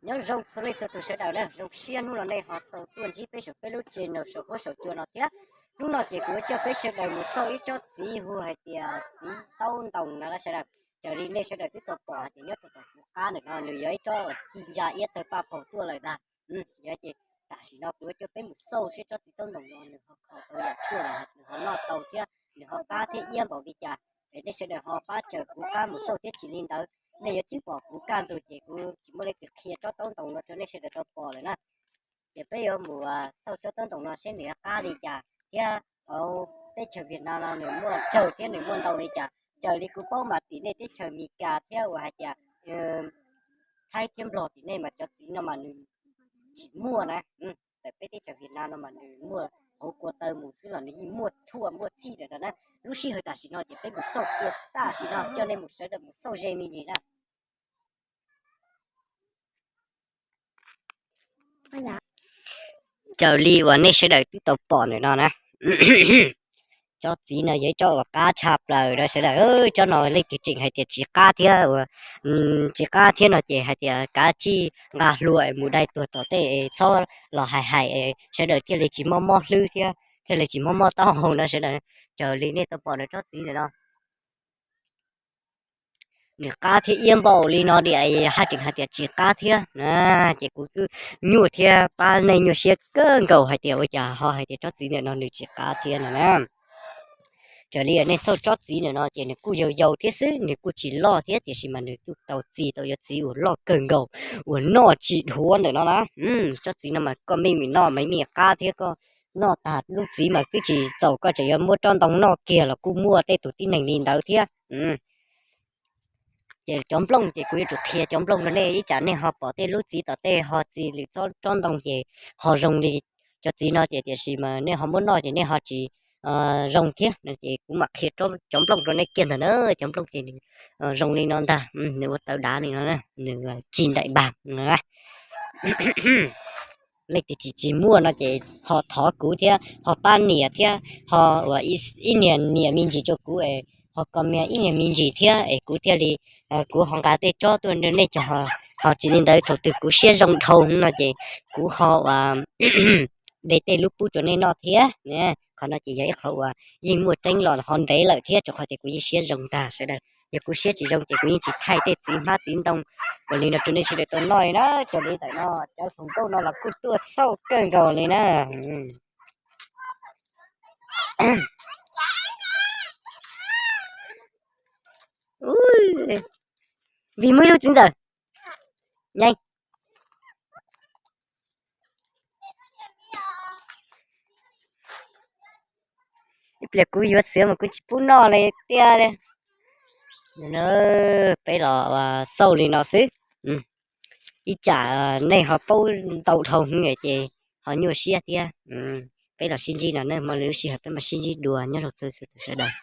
Nyob zoo txhua leej txhua tus sawv daws na, zoo siab hnub no nej ho tau tuaj ntsib peb saum peb lub channel saum huab saum cua no thiab. Hnub no ces kuv yuav coj peb sawv daws mus xauj ib tsob txiv hu hais tias txiv taub ntoos no na sawv daws. Raws li nej sawv daws twb tau pom hais tias nyob rau tom kuv qab ntawm no nws yog ib tsob uas ci ntsa iab tawg paj paug tuaj lawm ntag. Yog ces tam sim no kuv yuav coj peb mus xauj seb tsob txiv taub ntoos no nws ho kho tau yam tshuaj los nws ho noj tau thiab nws ho qab thiab iab npaum li cas. Es nej sawv daws ho pab raws kuv qab mus xauj thiab, tsis li ntawd nej yuav tsis pom kuv kaj ntug ces kuv tsis muaj leej twg qhia tsob taub ntoos no rau nej sawv daws tau pom lawm na. Ces peb yuav mus xauj tsob taub ntoos no seb nws qab li cas thiab hauv teb chaws Vietnam no nws muaj tsawg thiab nws muaj ntau li cas. Raws li kuv paub mas tim nej teb chaws Amelikas thiab uas hais tias Thaib thiab Nplog tim nej mas cov txiv no mas nws tsis muaj na. Ntawm peb teb chaws Vietnam no mas nws muaj hauv kua taw mus xwb los nws yeej muaj tshuaj muaj txhij lawm na. Lub sij hawm tam sim no ces peb mus xauj kiag, tam sim no coj nej mus sawv daws mus xauj ze me ntsis na. Raws li uas nej sawv daws twb tau pom ntawm no na, tsob txiv no yog ib tsob uas qab tshaj plaws na sawv daws. Tsob no leej twg tseem hais tias tsis qab thiab uas tsis qab thiab no ces hais tias kav tsij nqa hlua mus dai tuag tom tej es txhob los hais hais, sawv daws thiaj li tsis mob mob hlwb thiab thiaj li tsis mob mob taub hau no sawv daws. Raws li nej tau pom ntawm tsob txiv ntawm no, nws qab thiab iab npaum li no diam haj tseem hais tias tsis qab thiab na. Ces kuv twb nyuaj thiab pab nej nyuaj siab kawg nkaus hais tias ua cas ho hais tias tsob txiv ntawm no nws tsis qab thiab no na. Raws li nej xauj tsob txiv ntawm no ces nws kuj yau yau thiab xwb, nws kuj tsis loj thiab tiam sis mas nws kuj tau txi tau yuav txiv uas loj kawg nkaus uas noj tsis dhuav ntawm no na. Tsob txiv no mas koj meej meem noj mas meej qab thiab koj noj tag lub txiv mas twb tsis txaus koj tseem yuav muab tsob ntoo noj kiag los kuj muaj tej tus tib neeg li ntawd thiab. Ces cov nplooj ces kuv yuav tsum qhia cov nplooj rau nej, ib tsam nej ho pom tej lub txiv tom tej ho txi lwm tsob ntoo ces ho zoo li cov txiv no ces tiam sis mas nej ho muab noj ces nej ho tsis zoo thiab no ces kuv mam qhia cov nplooj rau nej kiag ntag na. Cov nplooj ces nws zoo li no ntag, nws ua tawv dav li no, nws tsis ntaim npag. Leej twg tsis tsis muaj no ces ho thov kuv thiab ho pab nias thiab ho ua ib niag nias me ntsis rau kuv es ho comment ib niag me ntsis thiab es kuv thiaj li, kuv ho nqa tej tsob tuaj rau nej cog. Ho tsis li ntawd thaum twg kuv siab zoo dhau no ces kuv ho ua de tej lub pub rau nej noj thiab. Qhov no ces yog ib qhov uas yeej muaj tseeb los ho ntev lawm thiab rau qhov tias kuv yeej siab zoo ntag sawv daws. Yog kuv siab tsis zoo ces kuv yeej tsis thaij tej txiv hmab txiv ntoo ua li no rau nej sawv daws tau noj li na. Raws li ntawm no cov hluas nkauj no los kuj tuaj xauj kawg nkaus li na. Vim muaj ib lub txiv ntawm nyeej ib pliag kuv yuav txiav mas kuv tsis pub noj li tiag li. Peb los xauj li no xwb. Ib tsam nej ho paub ntau dhau hwv ces ho nyuaj siab thiab. Peb los sib ntsib no na, muaj lub sij hawm peb mam sib ntsib dua, nyob zoo txhua tus sawv daws.